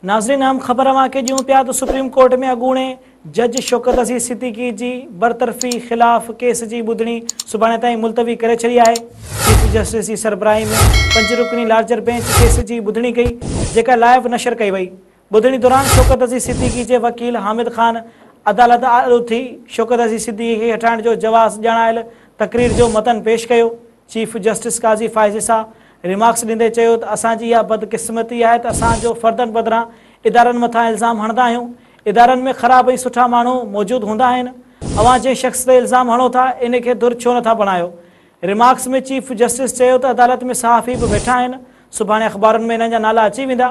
ناظرين اهم خبر اوهان کي ڏيون پيا ته سپريم ڪورٽ ۾ اڳوڻي جج شوڪت عزيز صديقي جي برطرفي خلاف ڪيس جي ٻڌڻي سڀاڻي تائين ملتوي ڪري ڇڏي آهي. چيف جسٽس جي سربراهي ۾ پنج رڪني لارجر بينچ ڪيس جي ٻڌڻي ڪئي جيڪا لائيو نشر ڪئي وئي. ٻڌڻي دوران شوڪت عزيز صديقي جي وڪيل حامد خان عدالت آڏو ٿي شوڪت عزيز صديقي کي هٽائڻ جو جواز ڄاڻايل تقرير جو متن پيش ڪيو. Chief justice Qazi Faez Isa remarks ڏيندي چيو ته اسان جي اها بدقسمتي آهي ته اسان جو فردن بدران ادارن مٿان الزام هڻندا آهيون، ادارن ۾ خراب ۽ سٺا ماڻهو موجود هوندا آهن، اوهان جنهن شخص تي الزام هڻو ٿا ان کي ڌر ڇو نٿا بڻايو؟ ريمارڪس ۾ چيف جسٽس چيو ته عدالت ۾ صحافي به ويٺا آهن، سڀاڻي اخبارن ۾ انهن جا نالا اچي ويندا،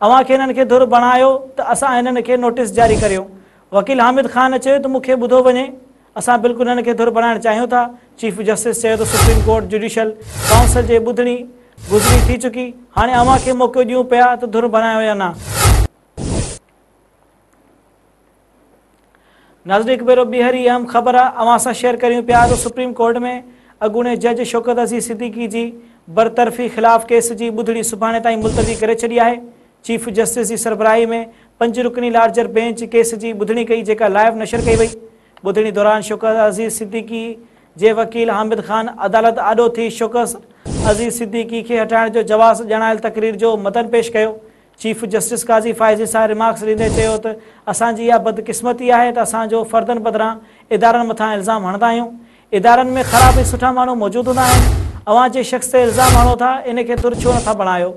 اوهان کي انهن کي ڌر بڻايو ته اسان انهن کي نوٽيس جاري ڪريون. وڪيل حامد خان چيو ته مون کي ٻڌو وڃي، اسان بلڪل انهن کي ڌر بڻائڻ چاهيون ٿا. چيف جسٽس چيو ته سپريم ڪورٽ جڊيشل ڪائونسل جي ٻڌڻي گذري ٿي چڪي، هاڻي اوهان کي موقعو ڏيون پيا ته ڌر بڻايو يا نه. ناظرين هڪ ڀيرو ٻيهر هي اهم خبر اوهان سان شيئر ڪريون پيا ته سپريم ڪورٽ ۾ اڳوڻي جج شوڪت عزيز صديقي جي برطرفي خلاف ڪيس جي ٻڌڻي سڀاڻي تائين ملتوي ڪري ڇڏي آهي. چيف جسٽس جي سربراهي ۾ پنج رڪني لارجر بينچ ڪيس جي ٻڌڻي ڪئي جيڪا لائيو نشر ڪئي وئي. ٻڌڻي دوران شوڪت عزيز صديقي جي وڪيل حامد خان عدالت آڏو ٿي شوڪت عزيز صديقي کي هٽائڻ جو جواز ڄاڻايل تقرير جو متن پيش ڪيو. Chief justice Qazi Faez Isa remarks ڏيندي چيو ته اسان جي اها بدقسمتي آهي ته اسان جو فردن بدران ادارن مٿان الزام هڻندا آهيون، ادارن ۾ خراب ۽ سٺا ماڻهو موجود هوندا آهن، اوهان جنهن شخص تي الزام هڻو ٿا ان کي ڌر ڇو نٿا بڻايو؟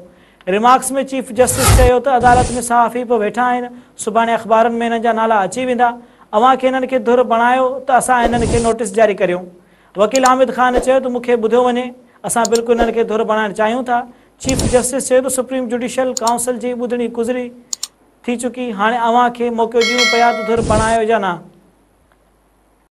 ريمارڪس ۾ چيف جسٽس چيو ته عدالت ۾ صحافي به ويٺا آهن، سڀاڻي اخبارن ۾ انهن جا نالا اچي ويندا، اوهان کي انهن کي ڌر بڻايو ته اسان انهن کي نوٽيس جاري ڪريون. وڪيل حامد خان چيو ته مون کي ٻڌو وڃي، اسان بلڪل انهن کي ڌر بڻائڻ چاهيون ٿا. چيف جسٽس چيو ته سپريم جڊيشل ڪائونسل جي ٻڌڻي گذري ٿي چڪي، هاڻي اوهان کي موقعو ڏيون پيا ته ڌر بڻايو يا نه.